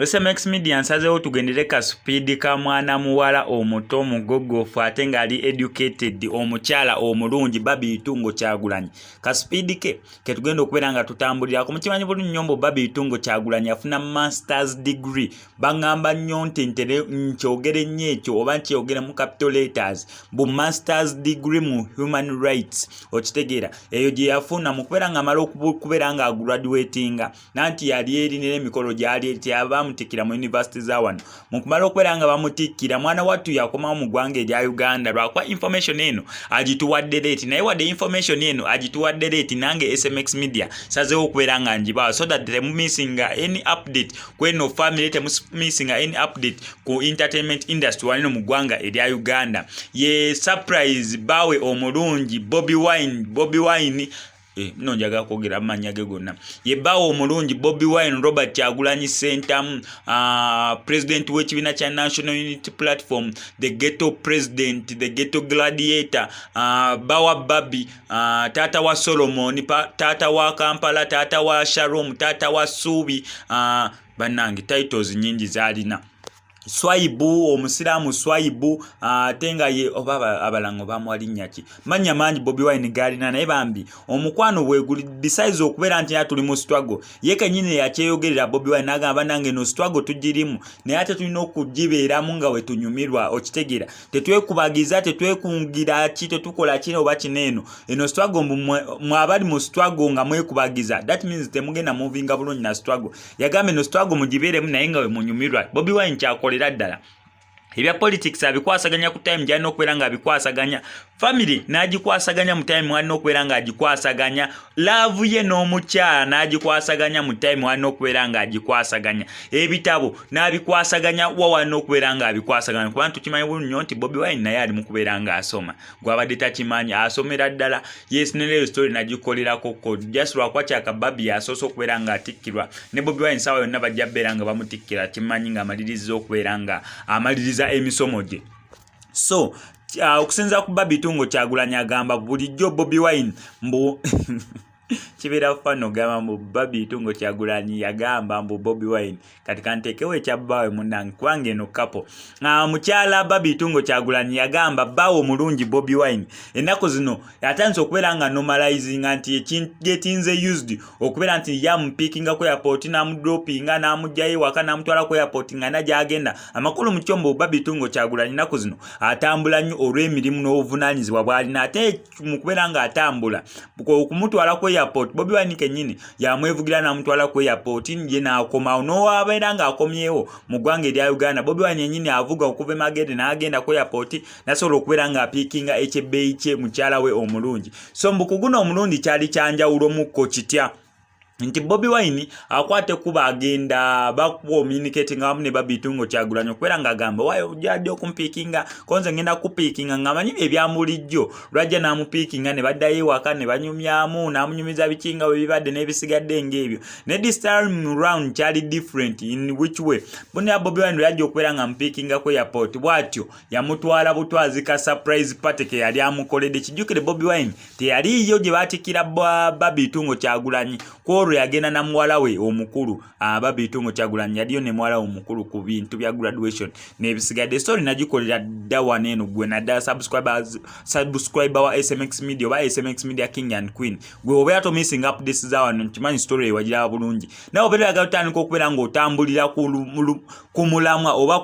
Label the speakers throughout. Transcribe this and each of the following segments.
Speaker 1: SMX Media, nsazeewo tugendere ka speed ka mwana muwala omuto omugogofu ate ng'ali educated, omukyala omulungi Barbie Itungo Kyagulanyi. Ka speed ke ketugenda okubeera nga tutambulirako. Mukimanyi bulungi nnyo mbu Barbie Itungo Kyagulanyi afuna masters degree. Baŋŋamba nnyo nti ntere nkyogere nnyo ekyo oba nkyogere mu capital letters, bu masters degree mu human rights. Okitegeera, eyo gye yafuna mu kubeera ng'amala okubeera nga agraduatinga, nanti yali eri n'emikolo gyali eri teyabamutikkira mu university za wano. Mu kumala okubeera nga bamutikkira, mwana wattu yakomawo mu ggwanga erya Uganda, lwakuba information eno agituwadde late. Naye wadde information eno agituwadde late, nange SMX Media sazeewo okubeera nga ngibawa so that temumissinga any update kweno family, temumissinga any update ku entertainment industry wanino mu ggwanga erya Uganda. Ye surprise bawe omulungi Bobi Wine, Bobi Wine, no njagala kwogera amannya ge gonna. Ye bbaawe omulungi Bobi Wine Robert Kyagulanyi Ssentamu, president w'ekibiina kya National Unity Platform, the ghetto president, the ghetto gladiator, bawa Barbie, taata wa Solomon, taata wa Kampala, taata wa Shalom, taata wa Suubi. Bannange, titles nyingi zaalina. Swaibu omusiraamu Swaibu, ate nga ye oba abalango bamuwa linnya ki? Mannya mangi Bobi Wine gaalina, naye bambi omukwano bweguli. Besides okubeera nti tuli mu struggle, ye kenyini yakyeyogerera Bobi Wine n'agamba, "Bannange, no struggle tugirimu, naye ate tulina okugibeeramu nga we tunyumirwa." Okitegeera, tetwekubagiza, tetwekungira ki, tetukola kino oba kino. Eno eno struggle, mwe abali mu struggle nga mwekubagiza, that means temugenda movinga bulungi na struggle. Yagamba eno struggle mugibeeremu naye nga we munyumirwa. Bobi Wine kyakolera ddala ebya politics abikwasaganya ku time gyalina okubeera ng'abikwasaganya, family n'agikwasaganya mu time walina okubeera ng'agikwasaganya, love ye n'omukyala n'agikwasaganya mu time walina okubeera ng'agikwasaganya, ebitabo n'abikwasaganya wa walina okubeera ng'abikwasaganya, kubanga tukimanyi bulungi nnyo nti Bobi Wine naye ali mu kubeera ng'asoma. Gwabadde takimanyi, asomera ddala. Yes, ne leero story nagikolerako ko just lwakuba kyaka Barbie yasoose okubeera ng'atikkirwa, ne Bobi Wine saawa yonna bajja bbeera nga bamutikkira, kimanyi ng'amaliriza okubeera nga amaliriza emisomo gye. So okusinziira ku Barbie Itungo Kyagulanyi, agamba bulijjo Bobi Wine mbu kibeera fano ogamba mbu Barbie Itungo Kyagulanyi yagamba mbu Bobi Wine. Kati kanteekewo ekya bbaawe munnange, kubanga eno couple. Mukyala Barbie Itungo Kyagulanyi yagamba bbaawe omulungi Bobi Wine ennaku zino atandise okubeera nga normalizinga nti getinze used okubeera nti yamupiikinga ku airport, n'amudropinga, n'amugjayo ewaka, n'amutwala ku airport nga na gy'agenda. Amakulu mu kyombo, Barbie Itungo Kyagulanyi ennaku zino atambula nnyo olw'emirimu n'obuvunaanyizibwa bw'alina. Ate mu kubeera ng'atambula, okumutwala ku airport, Bobi Wine kennyini yamwevugira n'amutwala ku airport, ye n'akomawo. N'owabeera ng'akomyewo mu ggwanga erya Uganda, Bobi Wine yennyini avuga okuva emagende n'agenda ku airport, nasobola okubeera ng'apiikinga ekyebbeeyi kye mukyala we omulungi. So mbu ku guno omulundi kyali kyanjawulo mukko kitya nti Bobi Wine akwata ekkubo agenda bakucommunicating awamu ne Barbie Itungo Kyagulanyi okubeera ng'agamba, "Waayo ojjadde okumpiikinga, konze ngenda kupiikinga," ng'amanyi ebya bulijjo. Lwajja n'amupiikinga ne baddayo ewaka ne banyumyamu, n'amunyumiza biki nga bwe bibadde n'ebisigadde ng'ebyo. Ne this time round kyali different. In which way? Bunira Bobi Wine lwajja okubeera nga amupiikinga ku airport bw'atyo, yamutwala butwazi ka surprise party ke yali amukoledde. Kijjukire Bobi Wine teyaliiyo gye baatikkira Barbie Itungo Kyagulanyi. Ku olwo yagenda na muwala we omukulu. Barbie Itungo Kyagulanyi yaliyo ne muwala we omukulu ku bintu bya graduation n'ebisigadde. Story nagikolera dda wano eno. Gwe naddala subscriber wa SMX Media oba SMX Media King and Queen, gwe obeera tomissing updates za wano, nkimanyi story ewagiraba bulungi. Naye obeera oyagala otandika okubeera ng'otambulira ku mulamwa oba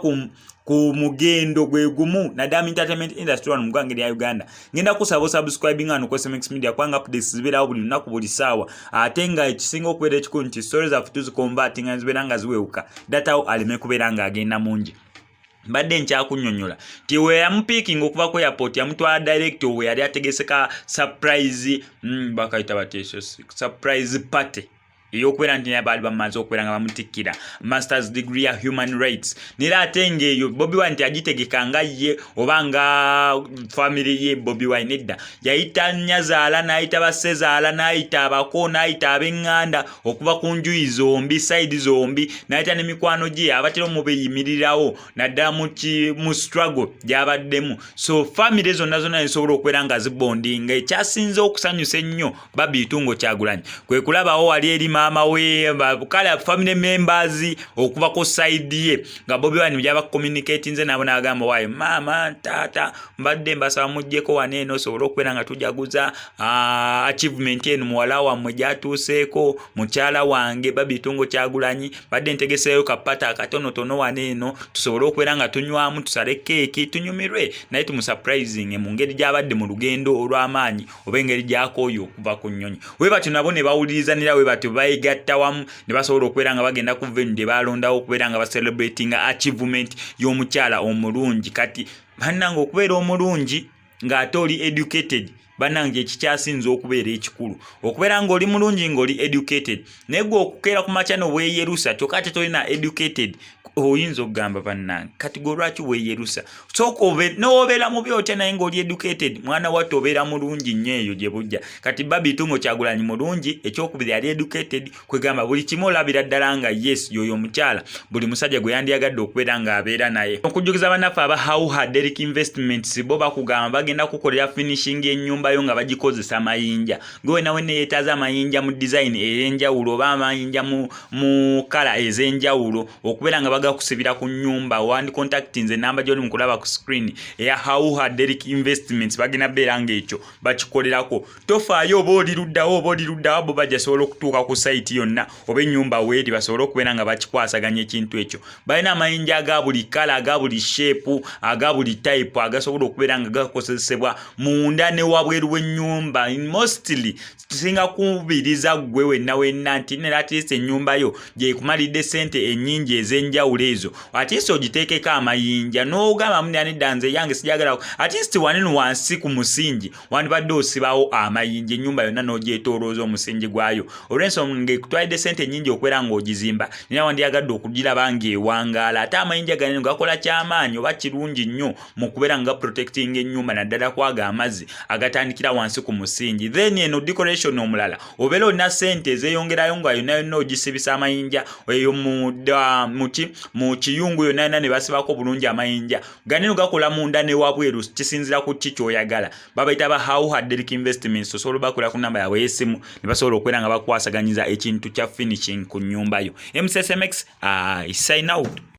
Speaker 1: ku mugendo gwe gumu naddala mu entertainment industry wano mu ggwanga erya Uganda, ngenda kusaba osubscribing wano ku SMX Media, kubanga updates zibeerawo buli lunaku, buli ssaawa. Ate nga ekisinga okubeera ekikulu nti story zaffe tuziconvertinga zibeera nga ziwewuka, datawo aleme kubeera ng'agenda mungi. Mbadde nkyakunnyonnyola nti we yamupiikinga okuva ku airport, yamutwala direct we yali ategese ka surprise, bakayita batya, surprise party ey'okubeera nti naye baali bamaze okubeera nga bamutikkira masters degree ya human rights. Nera ate ng'eyo Bobi Wine teyagitegeka nga ye oba nga family ye Bobi Wine edda. Yayita nnyazaala, n'ayita bassezaala, n'ayita abako, n'ayita ab'eŋŋanda okuva ku njuyi zombi, side zombi, n'ayita n'emikwano gye abatera omubeyimirirawo naddala mu struggle gy'abaddemu. So family zonna zonna nezisobola okubeera nga zibondinga. Ekyasinze okusanyusa ennyo Barbie Itungo Kyagulanyi kwe kulabawo wali eri maama. Maama we, kale family members okuva ku side ye nga Bobi Wine byaba communicatinze nabo, n'agamba, "Waayo maama, taata, mbadde mbasaba muggyeko wano eno osobole okubeera nga tujaguza achievement eno muwala wammwe gyatuuseeko, mukyala wange Barbie Itungo Kyagulanyi. Badde ntegeseeyo ka party akatonotono wano eno tusobole okubeera nga tunywamu, tusale keeki, tunyumirwe naye, tumusurprising mu ngeri gy'abadde mu lugendo olw'amaanyi oba engeri gy'akooye okuva ku nnyonyi." We batyo nabo ne bawulirizanira, we batyo bayegatta wamu ne basobola okubeera nga bagenda ku venue gye balondawo okubeera nga bacelebratinga achievement y'omukyala omulungi. Kati bannange, okubeera omulungi ng'ate oli educated, bannange, ekikyasinza okubeera ekikulu okubeera ng'oli mulungi ng'oli educated. Naye gwe okukeera ku makya nobweyerusa kyokka ate tolina educated, oyinza okugamba, "Bannange, kati gwe lwaki weeyerusa?" Sooka nowobeera mubi otya, naye ng'oli educated, mwana wattu, obeera mulungi nnyo eyo gye bujja. Kati Barbie Itungo Kyagulanyi mulungi, ekyokubiri ali educated, kwegamba buli kimu olabira ddala nga yes, yoyo omukyala buli musajja gwe yandiyagadde okubeera ng'abeera naye. Okujjukiza bannaffe aba Hauha Derick Investments, bo bakugamba bagenda kukolera finishing ennyumba yo nga bagikozesa mayinja. Gwe wena wena yeetaaza amayinja mu design ey'enjawulo oba amayinja mu color ez'enjawulo okubeera nga bagakusibira ku nnyumba, wandi contactinze enamba gy'oli mu kulaba ku screen eya Hauha Derick Investments. Bagenda beera ng'ekyo bakikolerako. Tofaayo oba oli luddawo oba oli luddawo, bo bajasobola okutuuka ku site yonna oba ennyumba weeri basobole okubeera nga bakikwasaganya ekintu ekyo. Balina amayinja aga buli color, aga buli shape, aga buli type, agasobola okubeera nga gakozesebwa munda ne wabweru w'ennyumba. Mostly tusinga kubiriza ggwe wenna wenna nti nera at least ennyumba yo gyekumalidde sente ennyingi ez'enjawulo ezo, at least ogiteekeko amayinja n'ogamba, "Munyanidda, nze yange sijagala." At least waneno wansi ku musingi wandibadde osibawo amayinja, ennyumba yonna n'ogyetoolooza omusingi gwayo, olw'ensonga ekutwalidde sente ennyingi okubeera ng'ogizimba, naye wandyagadde okugiraba ng'ewangaala. Ate amayinja ganeno gakola kyamaanyi oba kirungi nnyo mu kubeera nga gaprotectinga ennyumba, naddala kwaga amazzi agatandikira wansi ku musingi. Then eno decoration omulala obeera olina sente ezeeyongerayo nga yonna yonna ogisibisa amayinja eyo muki mu kiyungu yonna yonna ne basibako bulungi amayinja ganeno. Gakola munda ne wabweru, kisinzira ku ki ky'oyagala. Babayita ba Hauha Derick Investments. Osobola obakolera ku namba yaabwe ey'essimu ne basobola okubeera nga bakwasaganyiza ekintu kya finishing ku nnyumba yo. Mssmx, sign out.